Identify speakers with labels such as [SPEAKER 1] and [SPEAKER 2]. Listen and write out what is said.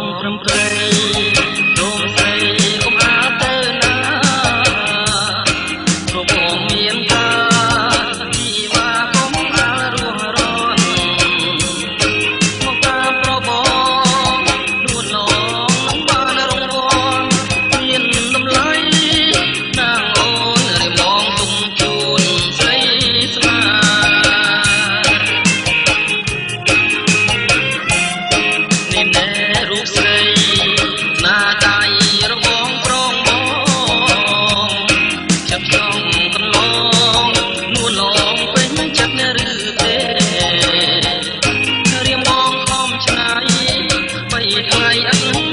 [SPEAKER 1] ងត្រឹមត្រូវ សូមស្រីកុំអាទៅណា ព្រោះបងមានថាជីវ៉ាកុំអាលរស់រន់ មកតាមប្របងនួនឡងនឹងបានរង្វាន់មានតម្លៃ ណាងអូនរៀមងទុំជូនស្រីស្នា នេះណែរូបស្រីណាដៃរបងប្រងបងចាប់ចង់កន្លង នួនឡងពេញចិត្តឬទេ? រៀមបងខំឆ្នៃបីថ្ងៃអត់